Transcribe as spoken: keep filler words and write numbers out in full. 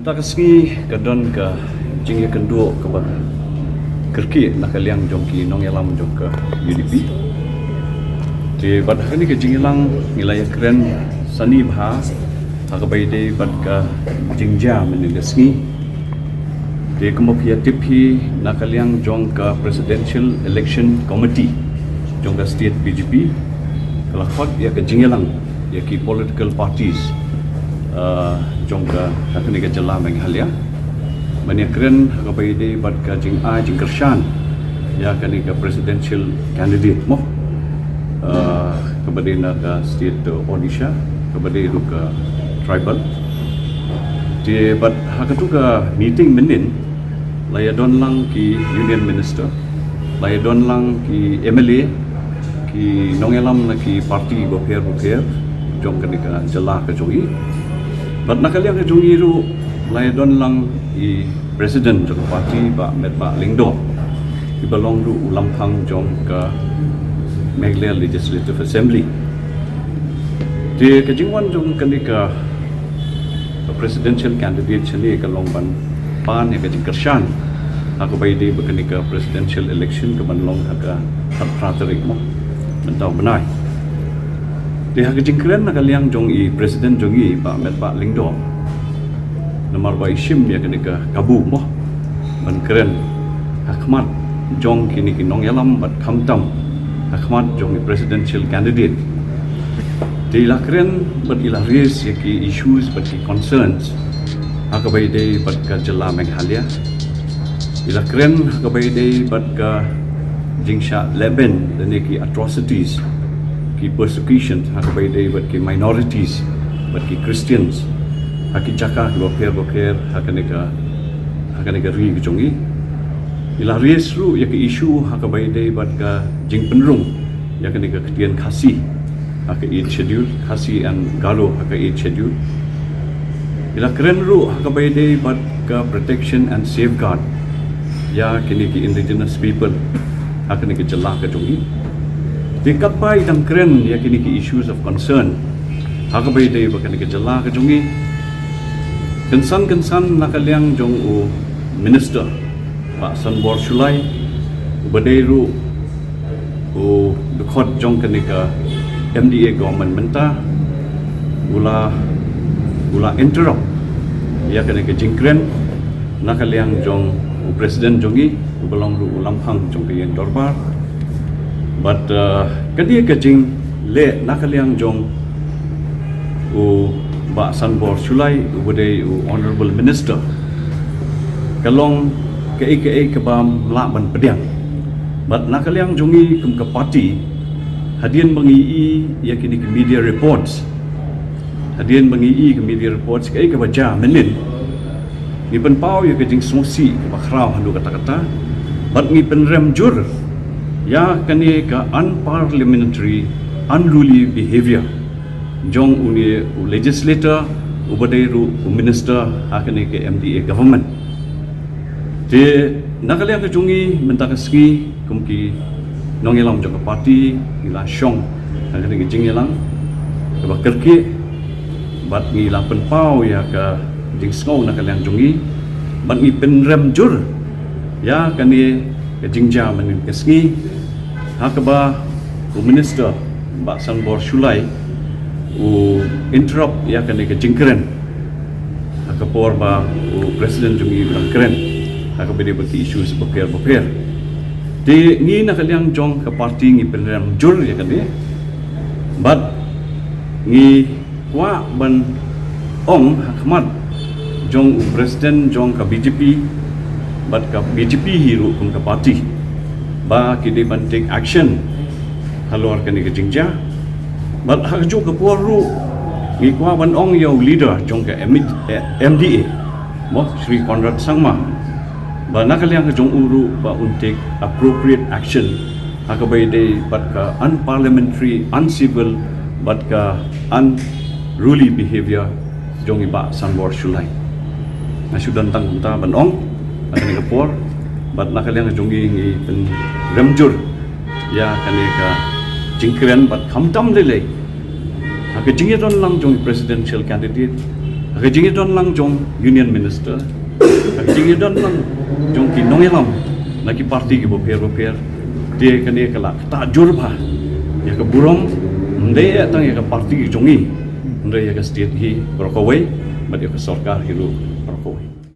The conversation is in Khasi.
Ta ka sngi ka don ka jingïakynduh kaba kyrkieh na ka liang jong ki nongïalam jong ka U D P. Te bad ha kane ka jingïalang ngi la ïakren sani bha ha kaba ïadei bad ka jingjia mynne ka sngi. Te kumba phi ïatip hi, na ka liang jong ka Presidential Election Committee jong ka State B J P ka la khot ïa ka jingïalang ïa ki political parties, ah, jong ka, ha kane ka jylla Meghalaya. Ban ïakren ha kaba ïadei bad ka jingai jingkyrshan ïa kane ka presidential candidate mo. Ah, kaba dei na ka state, uh, Odisha, kaba dei ruh ka tribal. Te bad ha katu ka meeting mynnin la ïadon lang ki Union Minister, la ïadon lang ki M L A, ki nongïalam na ki party bapher bapher jong kane ka jylla ka jong i. Bad na ka liang ka jong i ruh la ïadon lang i President jong ka party, Bah Metbah Lyngdoh, iba long ruh u lamphang jong ka Meghalaya Legislative Assembly. Te ka jingwan jong kane ka presidential candidate shane ka long ban pan ïa ka jingkyrshan ha kaba ïadei bad kane ka presidential election kaban long ha ka khatphra tarik mo mynta u bnai. Te ha ka jingkren na ka liang jong i President jong i, Bah Metbah Lyngdoh, namar ba i shim ïa kane ka kabu mo ban kren ha khmat jong kine ki nongïalam bad khamtam ha khmat jong i presidential candidate. Te i la kren bad i la raise ïa ki issues bad ki concerns ha kaba ïadei bad ka jylla Meghalaya. I la kren ha kaba ïadei bad ka jingshah lehbeiñ lane ki atrocities, ki persecution ha kaba ïadei bad ki minorities bad ki Christians ha ki jaka kiba pher bapher ha kane ka, ha kane ka ri ka jong i. I la raise ruh ïa ka issue ha kaba ïadei bad ka jingpynrung ïa kane ka ktien Khasi ha ka Eighth Schedule, Khasi and Garo ha ka Eighth Schedule. I la kren ruh ha kaba ïadei bad ka protection and safeguard ïa kine ki indigenous people ha kane ka jylla ka jong i. Te katba i dang kren ïa kine ki issues of concern ha kaba ïadei bad kane ka jylla ka jong i, kynsan kynsan na ka liang jong u Minister Bah Sanbor Shullai, uba dei ruh u dkhot jong kane ka M D A government mynta, u la, u la interrupt ïa kane ka jingkren na ka liang jong u President jong i, uba long ruh u lamphang jong ka ïing dorbar. Bad, uh, ka dei ka jingleh na ka liang jong u Bah Sanbor Shullai, uba dei u Honorable Minister, ka long kaei kaei kaba ym lah ban pdiang. Bad na ka liang jong i kum ka party, hadien ba ngi i ïa kine ki media reports, hadien ba ngi i ki media reports kaei kaba jia mynnin, ngi pynpaw ïa ka jingsngewsih kaba khraw haduh katta katta. Bad ngi pynrem jur ïa kane ka unparliamentary, unruly behavior jong une u legislator, uba dei ruh u minister ha kane ka M D A government. Te na ka liang ka jong i mynta ka sngi, kum ki nongïalam jong ka party, ngi la shong ha kane ka jingïalang kaba kyrkieh, bad ngi la pynpaw ïa ka jingsngew na ka liang jong i, bad ngi pynrem jur ïa kane ka jingjia mynne ka sngi, ha kaba u minister Bah Sanbor Shullai u interrupt ïa kane ka jingkren ha ka por ba u president jong i u dang kren ha kaba dei bad ki issues bapher bapher. Te ngi na ka liang jong ka party ngi pynrem jur ïa kane, bad ngi kwah ban ong ha khmat jong u president jong ka B J P bad ka B J P hi ruh kum ka party ba ki dei ban take action halor kane ka jingjia. Bad ha kajuh ka por ruh ngi kwah ban ong ïa u leader jong ka M D A, mo, Shri Conrad Sangma, ba na ka liang ka jong u ruh ba un take appropriate action ha kaba ïadei bad ka unparliamentary, uncivil bad ka unruly behavior jong i Bah Sanbor Shullai. Nga shu don tang kumta ban ong ha kane ka por, bad na ka liang ka jong i ngi pynrem jur ïa kane ka jingkren, bad khamtam lei lei ha ka jingïadon lang jong i presidential candidate Ha ka jingïadon lang jong Union Minister, ha ka jingïadon lang jong ki nongïalam na ki parti ki bapher bapher, te kane ka la ktah jur bha ïa ka burom, ym dei tang ïa ka parti jong ngi, hynrei ïa ka state hi baroh kawei, bad ïa ka sorkar hi ruh.